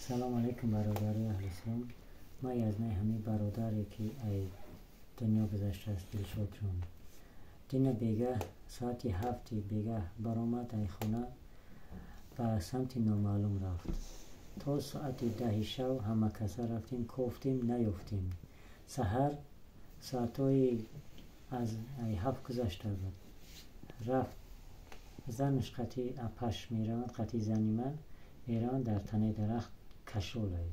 Салом алейкум, бародари аҳли ислом. Ман язнаи ҳамин бародаре, ки ай дунё гузаштааст, Дилшодҷон. Дина бегаҳ соати 7-и бегаҳ баромад ай хона, ба самти номаълум рафт. То соати 10-и шав ҳама каса рафтем, кофтем, наёфтем. Саҳар соатҳои аз 7 гузашта буд, рафт. Занаш қати апаш мераванд, қати зани ман мераванд, дар танаи дарахт кашолай.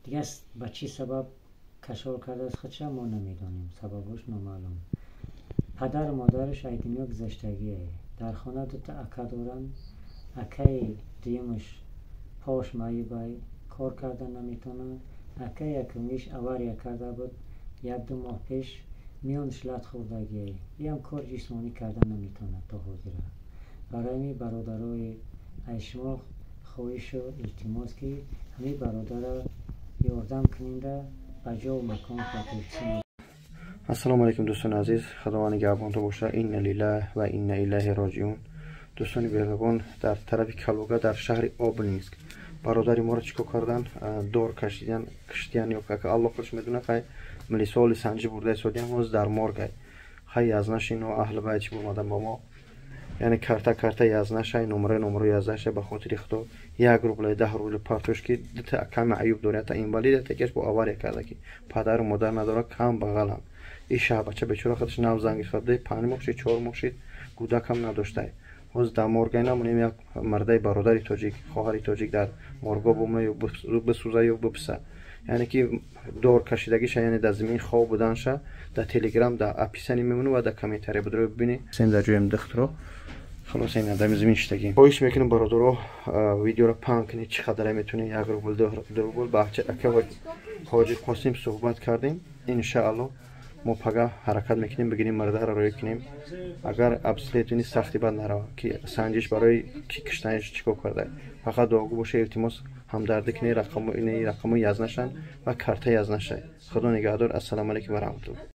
Дигар ба чӣ сабаб кашол кардааст худша, мо намедонем, сабабош номаълум. Падару модараш ай дунё гузаштагие. Дар хона дута ака доранд. Акаи дуюмаш пош маъюбай, кор карда наметавонад. Акаи якумиш авария карда буд як-ду моҳ пеш, миёнаш лат хӯрдагие, иам кори ҷисмонӣ карда наметавонад то ҳозира. Барои ҳамин, бародарои, ай шумо хоҳишу илтимос, ки ҳамин бародара ёрдам куненда ба ҷову макон ба. Ассалому алайкум, дӯстони азиз. Худованд нигаҳбонтон боша. Инна лиллаҳ ва инна илайҳи роҷиун. Дӯстони беҳрубон, дар тарафи Калуга, дар шаҳри Обнинск, бародари моро чӣ кор кардан? Дор кашидан, киштиян ё Аллоҳ худш медонад. Хай, милисоли санҷӣ бурда истодиям, ҳоз дар моргай. Хай, язнашино аҳли байт чӣ омадан ба мо, яъне карта язнашай, номера язнашай. Ба хотири Худо, 1 рубле, 10 рубли партош, ки дута аками аюб дорад, ята инвалид, ятакеш бо авария карда, ки падару модар надорад, кам бағалам. И шаҳбача бечора худаш нав занг гирифта, 5 моҳ шид, 4 моҳ шид, кӯдакам надоштай. Ҳоз дар моргай намонем. Як мардаи бародари тоҷик, хоҳари тоҷик дар морго бумона ё бисӯза ё биписа, яъне ки дор кашидагиша, яъне дар замин хоб буданша, дар Телеграм дар описание мемонӣ ва дар комментария будро бибинӣ. Сем дар ҷоям дихтро халос, ин дар замин шиштагӣ. Хоҳиш мекунем, бародаро, видеоро паҳн кунед, чӣ қадаре метавонед, 1 рубл, 2 рубл. Ба ака Ҳоҷи Қосим суҳбат кардем. Иншаалло, мо пага ҳаракат мекунем, бигирем, мардаро роӣ кунем, агар обследование сахти бад нарава, ки санҷиш барои ки киштаниш чӣ кор карда. Фақат дуогӯ боша, илтимос, ҳамдардӣ кунед. Рақамо язнашанд ва карта язнашай. Худо нигаҳдор. Ассалому алайкум ва раҳматулло.